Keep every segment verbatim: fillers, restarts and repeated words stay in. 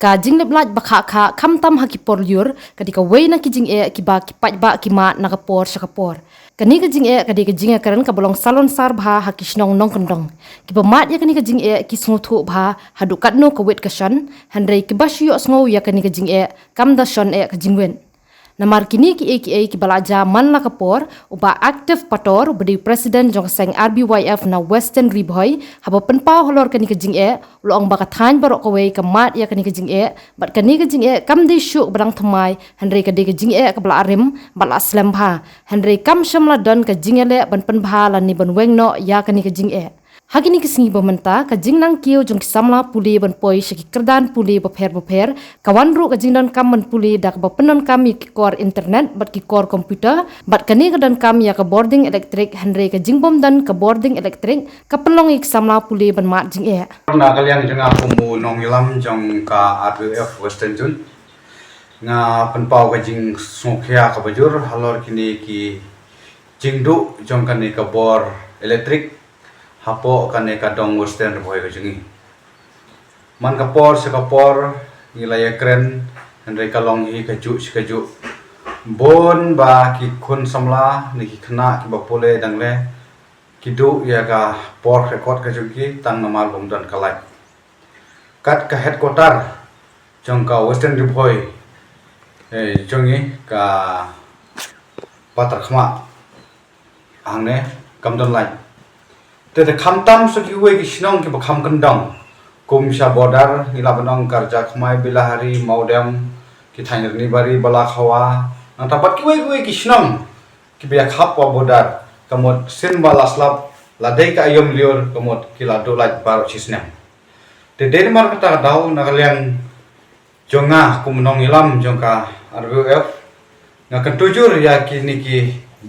Ka jinglip light ba khah khah khamtam ha ki por lyiur ka dei kawei na ki jingeh kiba ki paidbah ki mad na ka por sha ka por. Kane ka jingeh ka dei ka jingïakren kaba long salonsar bha ha ki shnong nongkyndong. Kiba mad ïa kane ka jingeh ki sngewthuh bha haduh katno ka wit ka shon, hynrei kiba shu ïohsngew ïa kane ka jingeh kam da shon eh ka jingwit. Namar kine kiei kiei kiba la jia man la ka por, u Bah Active Pator, uba dei u president jong ka seng R B Y F na Western Ri Bhoi, haba pynpaw halor kane ka jingeh, u la ong ba ka thaiñ baroh kawei ka mad ïa kane ka jingeh, bad kane ka jingeh kam dei shuh ba dang thymmai, hynrei ka dei ka jingeh kaba la rim bad la slem bha. Hynrei kam shym la don ka jingïaleh ban pynbha lane ban weng noh ïa kane ka jingeh. Ha kine ki sngi ba mynta, ka jingnang kiew jong ki samla pule ban poi sha ki kyrdan pule bapher bapher, ka wan ruh ka jingdonkam ban pule da kaba pyndonkam ïa ki kor internet bad ki kor computer, bad kane ka donkam ïa ka bording elektrik, hynrei ka jingbym don ka bording elektrik ka pynlong ïa ki samla pule ban mad jingeh. Na ka liang jong nga kum u nongïalam jong ka R B Y F Western Zone, nga pynpaw ka jingsngewkhia kaba jur halor kine ki jingduh jong kane ka bor elektrik hapoh kane ka dong Western Ri Bhoi ka jong ngi. Man ka por sha ka por ngi la ïakren, hynrei ka long hi kajuh shi kajuh. Bun ba ki khun samla ne ki khynnah kiba pule dang leh ki duh ïa ka por khreh kot ka jong ki tang namar bym don ka light. Kat ka headquarter jong ka Western Ri Bhoi, eh, jong ngi ka Patarkhmah, hangne kam don light. Te te khamtam sa kiwei ki shnong kiba kham kyndong, kum sha border ngi lah ban ong Karja Khmai, Bilahari, Mawdem, ki thaiñ Ranibari, Balakhawa, nangta bad kiwei kiwei ki shnong kiba ïakhap wa border, ka mut sien ba la slap, la dei ka aïom lyiur, ka mut ki la duh light baroh shi snem. Te dei namar kata ka daw na ka liang jong nga kum u nongïalam jong ka R B Y F, nga kyntu jur ïa kine ki,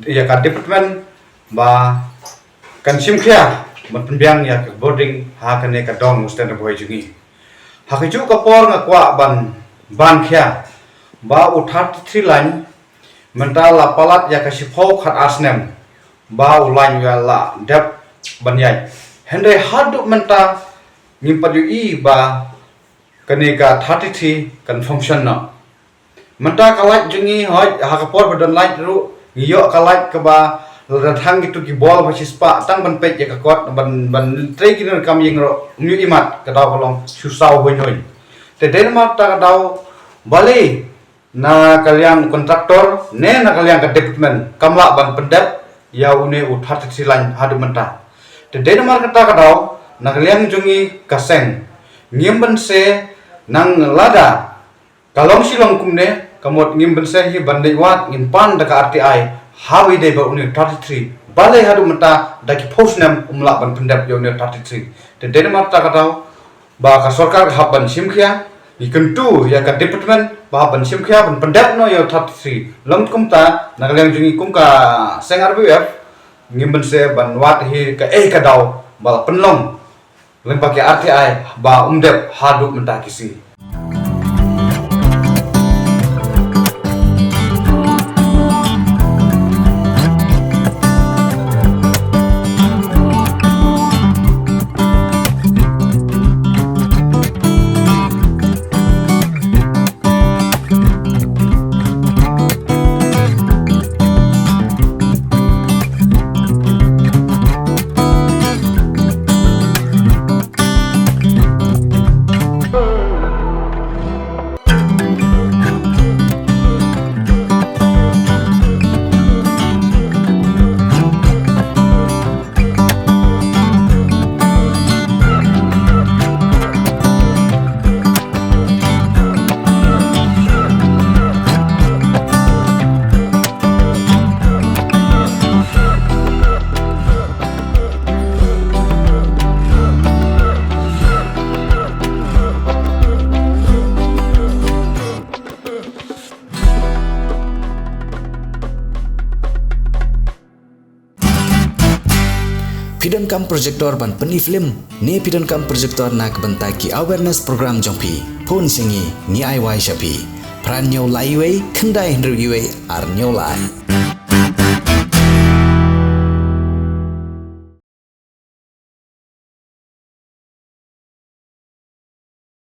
ïa ka department ba kan shimkhia ban pynbiang ïa ka bording ha kane ka dong Western Ri Bhoi jong ngi. Ha kajuh ka por nga kwah ban ban khia ba u thirty-three line mynta la palat ïa ka shiphew khatar snem ba u line u la dep ban ïaid. Hynrei haduh mynta ngim pat ïohi ba kane ka thirty-three kan function noh. Mynta ka light jong ngi, hooid, ha ka por ba don light ruh ngi ïoh ka light kaba lada thang kitu ki bol ba shispah tang ban peit ïa ka kot, ban, ban trei ki dohnud kam ïing ruh, ym ïoh imat, ka daw ka long shu saw huiñ huiñ. Te dei namar kata ka daw balei na ka liang kontraktor ne na ka liang ka department kam lah ban pyndep ïa une u thirty-three line haduh mynta. Te dei namar kata ka daw na ka liang jong ngi ka seng ngim banse nang lada ka long shi long kumne, ka mut ngim banse hi ban leit wad, ngin pan da ka R T I ha ba ïadei bad une u thirty-three. Balei haduh mynta da ki phew snem um lah ban pyndep ïa une u thirty-three. Te dei namar kata ka daw ba ka sorkar ka hap ban shimkhia, ngi kyntu ïa ka department ba hap ban shimkhia ban pyndep noh ïa u thirty-three. Long kumta na ka liang jong ngi kum ka seng R B Y F ngim banse ban wad hi kaei ka daw ba la pynlong lyngba ki R T I ba um dep haduh mynta ki sngi. Phi donkam projector ban pyni film ne phi donkam projector na ka bynta ki awareness program jong phi? Phone sha ngi, ngi ai wai sha phi. Phra hynñiew lai wei, khyndai hynriew wei, ar hynñiew lai.